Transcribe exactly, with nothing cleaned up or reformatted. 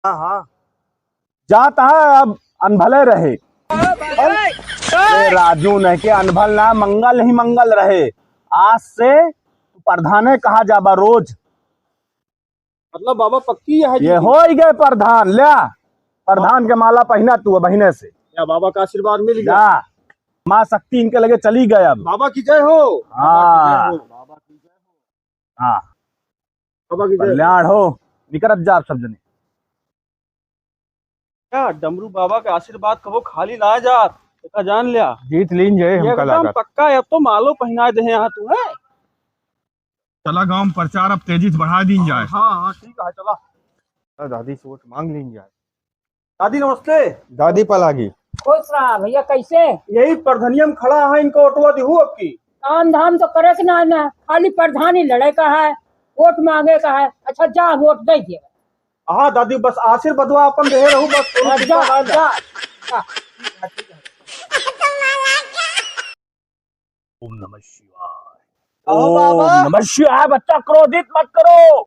हाँ, हाँ। जात है, अब अनभले रहे। ए राजू, नहीं के अनभल ना, मंगल ही मंगल रहे। आज से तू प्रधाने कहा जाबा रोज। मतलब बाबा पक्की है ये जी? होई गए प्रधान, ल्या। प्रधान के माला पहिना तू बहिने से। या बाबा का आशीर्वाद मिल गया। जा। माँ शक्ति इनके लगे चली गए अब। बाबा की जय हो। हाँ। बाबा की जय हो। हाँ। बाबा की जय हो। कल्याण हो। निकरत जा आप सब जने। क्या डमरू बाबा का आशीर्वाद कबो खाली ना जात, एका जान ल्या। जीत लीन जाए, हमका एकदम लागत। पक्का, अब तो मालो पहिना दे यहाँ तू है। चला गाँव में प्रचार अब तेजी से बढ़ा दीन जाए। हाँ, हाँ, ठीक है, चला। चला दादी से वोट मांग लीन जाए। दादी नमस्ते। दादी पलागी। खुश रहा भैया, कैसे? यही प्रधनिया में खड़ा है, इनका वोटवा दिहू अब की। काम धाम तो करे के ना है ना, खाली प्रधानी लड़े का है, वोट मांगे का है। अच्छा जा वोट दे दे। हाँ दादी, बस आशीर्वादवा अपन दे रहू, बस कोनो हाँ, चिंता जा, ना है। जा, जा। ओम नमः शिवाय। कहो ओम बाबा। नमः शिवाय। बच्चा क्रोधित मत करो।